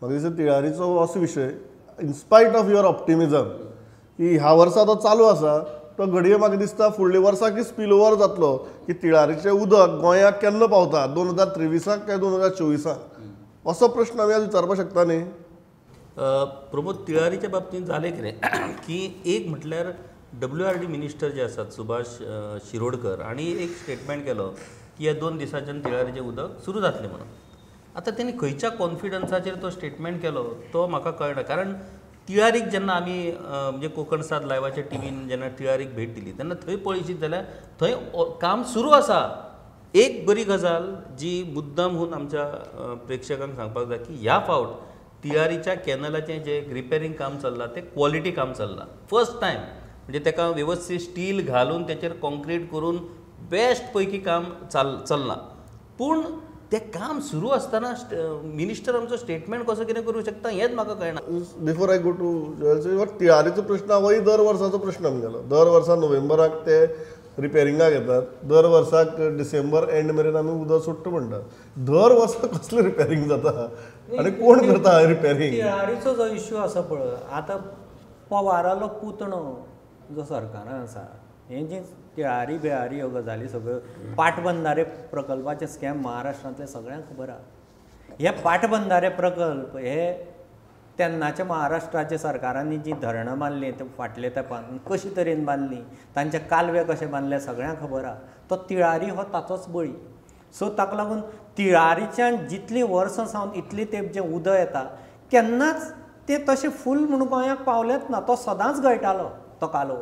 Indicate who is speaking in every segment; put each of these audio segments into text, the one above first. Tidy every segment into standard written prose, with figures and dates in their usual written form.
Speaker 1: म्हाका दिसता तिळारीचो असो विशय, in spite of your optimism की ह्या वर्सा तो चालू आसा, तो घडये म्हाका दिसता फुडल्या वर्साक स्पील ओवर जातलो की तिळारीचें उदक गोंयाक केन्ना पावता, 2023 काय 2024, असो प्रश्न आमी आज विचारपाक शकता न्ही.
Speaker 2: प्रमोद, तिळारीच्या बाबतींत जालें कितें की एक म्हटल्यार WRD minister जे आसात सुभाष शिरोडकर हांणी एक स्टेटमेंट केलो की ह्या 2 दिसांच्यान तिळारीचें उदक सुरू जातलें म्हणून. आतां तेणी खंयच्या कॉन्फिडन्साचेर तो स्टेटमेंट केलो तो म्हाका कळना, कारण तिळारीक जेन्ना आमी म्हणजे कोकण साद लायवाच्या टिमीन जेन्ना तिळारीक भेट दिली तेन्ना थंय पळयशीत जाल्यार थंय काम सुरू आसा. एक बरी गजाल जी मुद्दाम हून आमच्या प्रेक्षकांक सांगपाक जाय की ह्या फावट तिळारीच्या कॅनलाचें जें रिपेरींग काम चल्लां तें क्वॉलिटी काम चल्लां फर्स्ट टायम, म्हणजे ताका वेवस्थीत स्टील घालून तेचेर कॉन्क्रीट करून बेस्ट पैकी काम चल्लां. पूण तें काम सुरू आसतना मिनिस्टर आमचो स्टेटमेंट कसो कितें करूं शकता हेंच म्हाका कळना.
Speaker 1: बिफोर I go to तिळारीचो प्रश्न होय दर वर्साचो प्रश्न आमगेलो. दर वर्सा नोव्हेंबराक ते रिपेरिंगाक येतात, दर वर्साक डिसेंबर एंड मेरेन आमी उदक सोडटा म्हणटात. दर वर्सा कसलें रिपेरींग जाता आनी कोण करता रिपेरींग?
Speaker 3: तिळारीचो जो इश्यू आसा पळय, आतां पवारालो पुतणो जो सरकारान आसा, हें जी तिळारी बिळारी ह्यो गजाली सगळ्यो पाटबंधारे प्रकल्पाचे स्कॅम महाराष्ट्रांतले सगळ्यांक खबर आसा. हे पाटबंधारे प्रकल्प हे तेन्नाच्या महाराष्ट्राच्या सरकारांनी जी धरणां बांदलीं ते फाटले तेंपान कशे तरेन बांदलीं, तांचे कालवे कशे बांदले सगळ्यांक खबर आसा. तो तिळारी हो ताचोच बळी. सो ताका लागून तिळारीच्यान जितलीं वर्सां सावन इतली तेंप जें उदक येता केन्नाच तें तशें फूल म्हणून गोंयाक पावलेंच ना. तो सदांच गळटालो तो कालो,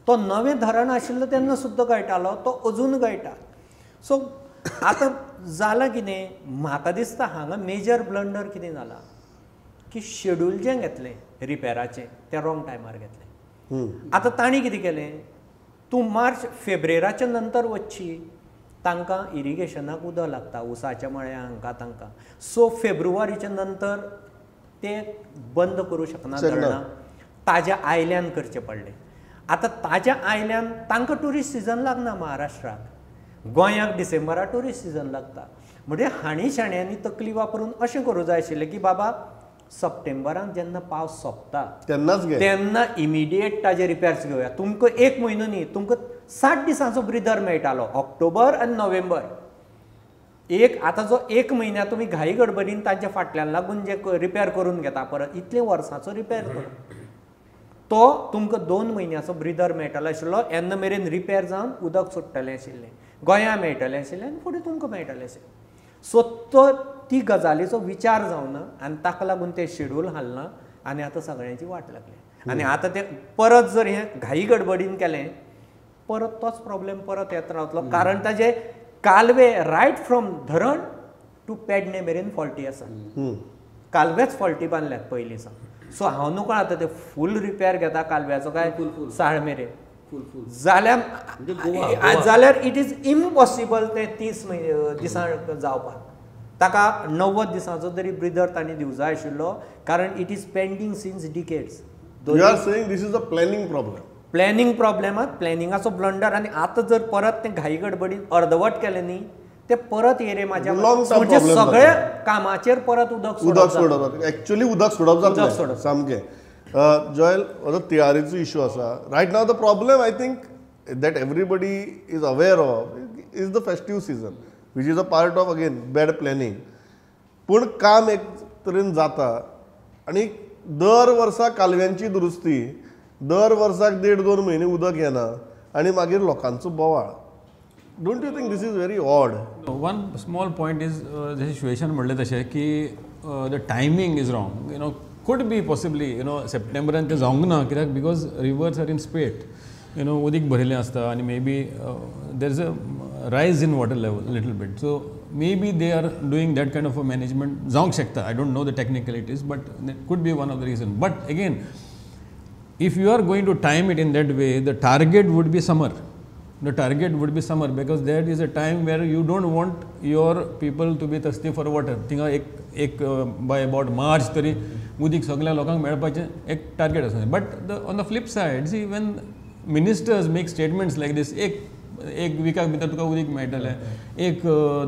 Speaker 3: तो नवें धरण आशिल्लो तेन्ना सुद्दां गळटालो, तो अजून गळटा. सो आतां जालां कितें, म्हाका दिसता हांगा मेजर ब्लंडर कितें जाला की शेड्यूल जें घेतलें रिपेराचें तें रॉंग टायमार घेतलें. आतां तांणी कितें केलें, तूं मार्च फेब्रेराच्या नंतर वचची, तांकां इरिगेशनाक उदक लागता उसाच्या मळ्या हांकां तांकां, सो फेब्रुवारीच्या नंतर ते बंद करूं शकना धरणां, ताज्या आयल्यान करचें पडलें. आतां ताज्या आयल्यान तांकां ट्युरिस्ट सिजन लागना महाराष्ट्राक, गोंयाक डिसेंबराक ट्युरिस्ट सिजन लागता. म्हणजे हांणी शाण्यांनी तकली वापरून अशें करूं जाय आशिल्लें की बाबा सप्टेंबराक जेन्ना पावस सोंपता
Speaker 1: तेन्नाच
Speaker 3: तेन्ना इमिडिएट ताजे रिपेर्स घेवया. तुमकां एक म्हयनो न्ही, तुमकां 60 दिसांचो ब्रिदर मेळटालो, ऑक्टोबर आनी नोव्हेंबर. एक आतां जो एक म्हयन्या तुमी घाई गडबडीन तांच्या फाटल्यान लागून जे रिपेर करून घेता परत इतले वर्सांचो रिपेर करून तो तुमकां 2 म्हयन्याचो ब्रिदर मेळटलो आशिल्लो. येन्ना मेरेन रिपेर जावन उदक सोडटलें आशिल्लें, गोंया मेळटलें आशिल्लें आनी फुडें तुमकां मेळटलें आशिल्लें. सो तो ती गजालीचो विचार जावना आनी ताका लागून तें शेड्यूल हालना आनी आतां सगळ्यांची वाट लागली. आनी आतां तें परत जर हें घाई गडबडीन केलें परत तोच प्रॉब्लेम परत येत रावतलो, कारण ताजे कालवे रायट फ्रॉम धरण टू पेडणे मेरेन फॉल्टी आसा, कालवेच फॉल्टी बांदल्यात पयलीं सावन. सो हांव न्हू कोण आतां ते फूल रिपेर घेता कालव्याचो काय साळ मेरेन जाल्यार जाल्यार it is impossible तें 30 दिसां जावपाक. ताका 90 दिसांचो तरी ब्रिदर तांणी दिवं जाय आशिल्लो, कारण it is pending since decades.
Speaker 1: You are saying this is a planning problem.
Speaker 3: Planning प्रॉब्लेमात प्लॅनिंगाचो blunder. आनी आतां जर परत तें घाई गडबडीन अर्दवट केलें न्ही ते परत येरे म्हाज्या म्हणजे सगळ्या कामाचेर परत उदक
Speaker 1: उदक सोडप, एक्चुअली उदक सोडप जातलें सामकें. जॉयल, हो तिळारीचो इशू आसा. Right now the problem I think that everybody is aware of is the festive season, which is a part of again bad planning. पूण काम एक तरेन जाता आनी दर वर्सा कालव्यांची दुरुस्ती, दर वर्साक 1.5-2 म्हयने उदक येना आनी मागीर लोकांचो बोवाळ. Don't you think this is very odd?
Speaker 4: One small point is, जशें शुएशन म्हणलें तशें की the timing is wrong. You know, could be possibly, you know, सप्टेंबरान तें जावंक ना, कित्याक because rivers are in spate, you know, उदीक भरिल्लें आसता आनी maybe there is a rise in water level little bit. So maybe they are doing that kind of a management जावंक शकता. I don't know the technicalities, but that could be one of the reason. But again, if you are going to time it in that way, the target would be summer. The target would be summer because that is a time where you don't want your people to be thirsty for water. थिंगा एक एक by about March तरी उदीक सगळ्या लोकांक मेळपाचें एक target आसा. But the on the flip side, see when ministers make statements like this, एक एक विकाक भितर तुका उदक मेळटलें, एक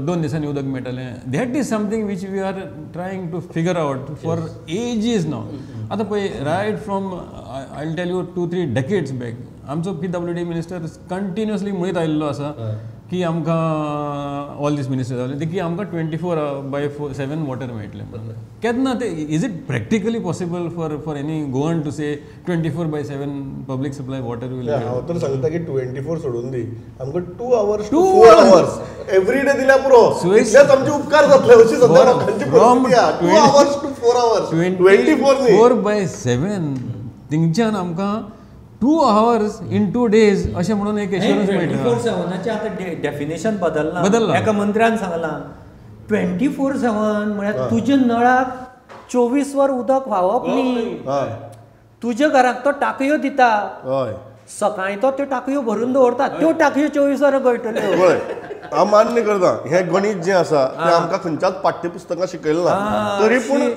Speaker 4: 2 दिसांनी उदक मेळटलें. That is something which we are trying to figure out for ages now. आतां पळय, right from I will tell you 2-3 decades back आमचो PWD minister continuously म्हणीत आयिल्लो आसा की आमकां ऑल these minister जाले की आमकां 24/7 वॉटर मेळटलें. केन्ना ते is it practically possible for any Goan to say 24/7 public supply water will?
Speaker 1: हांव तर सांगता की 24 सोडून दी, आमकां 2 hours to 4 hours every day दिल्या पुरो, इतलेच आमचे उपकार जातले अशी सद्या लोकांची परिस्थिती आहा. 2 hours to 4 hours 24 न्ही,
Speaker 4: 24/7 थिंगच्यान आमकां 2 hours in 2 days अशें म्हणून एक एश्योरन्स मेळटा.
Speaker 3: 24/7 आतां डेफिनेशन बदललां. एका मंत्र्यान सांगलां 24/7 म्हळ्यार तुज्या नळाक 24 वर उदक व्हांवप न्ही, तुज्या घराक तो टाकयो दिता, सकाळी तो त्यो टाकयो भरून दवरता, त्यो टाकयो 24 वरां गळटल्यो.
Speaker 1: हांव मान्य करता हें गणीत जें आसा तें आमकां खंयच्याच पाठ्यपुस्तकां शिकयलें ना,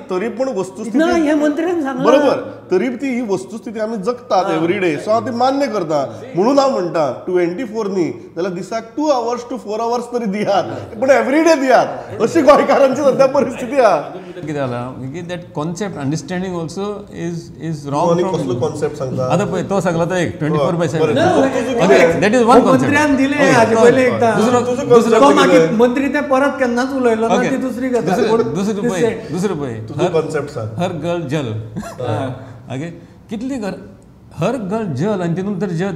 Speaker 1: तरी पूण वस्तुस्थिती
Speaker 3: हें मंत्र्यान सांगलां
Speaker 1: बरोबर, तरी ती ही वस्तुस्थिती आमी जगतात एवरी डे. सो हांव ती मान्य करता, म्हणून हांव म्हणटा 24 न्ही जाल्यार दिसाक 2 hours to 4 hours तरी दियात, पूण एवरी डे दियात अशी गोंयकारांची सद्या परिस्थिती आहा.
Speaker 4: कितें जालां की that concept understanding also is wrong.
Speaker 1: कसलो कॉन्सेप्ट सांगता
Speaker 4: आतां पळय, तो सांगला तो एक 24/7, that is one concept.
Speaker 3: मंत्र्यान दिलें हाजे पयलीं एकदां, दुसरो मागीर मंत्री ते परत केन्नाच उलयलो ना, ती दुसरी गजाल.
Speaker 4: दुसरो पळय
Speaker 1: तुजो कॉन्सेप्ट सांग,
Speaker 4: हर घर जल. ओके, कितली घर हर घर जल आनी तितून तर जल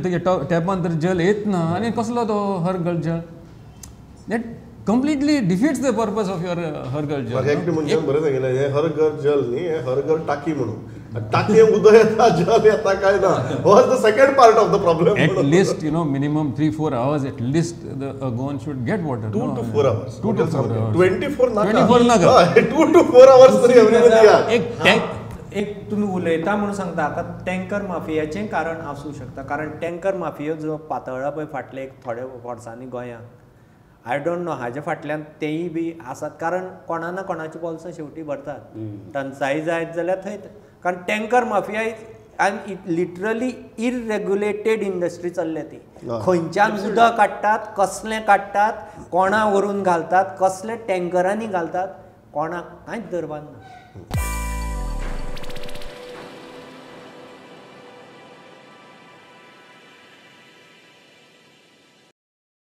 Speaker 4: टॅपान तर जल येत ना, आनी कसलो तो हर घर जल? That completely defeats the purpose of your हर घर जल.
Speaker 1: म्हाका एकटे मनशान बरें सांगिल्लें, हें हर घर जल न्ही, हें हर घर टाकी म्हणून. टाकयेक उदक येता जल येता काय ना, was the second part of the problem.
Speaker 4: At least you know minimum 3-4 hours at least the Goan should get water.
Speaker 1: 2 to 4 hours,
Speaker 4: 2 to 4 hours,
Speaker 1: 24 नाका,
Speaker 4: 24 नाका,
Speaker 1: 2 to 4 hours तरी एवरी डे दिया.
Speaker 4: एक टँक
Speaker 3: एक तुमी उलयता म्हणून सांगता, आतां टँकर माफियाचें कारण आसूं शकता, कारण टँकर माफिया जो पातळ्ळा पळय फाटले एक थोड्या वर्सांनी गोंयांत, I don't know हाजे फाटल्यान तेय बी आसात, कारण कोणा ना कोणाची बोल्सां शेवटी भरतात. टंचाई जायत जाल्यार थंय, कारण टँकर माफिया आनी लिटरली इररेग्युलेटेड इंडस्ट्री चल्ल्या ती. खंयच्यान उदक काडटात, कसलें काडटात, कोणा व्हरून घालतात, कसले टँकरांनी घालतात, कोणाक कांयच दरबार ना.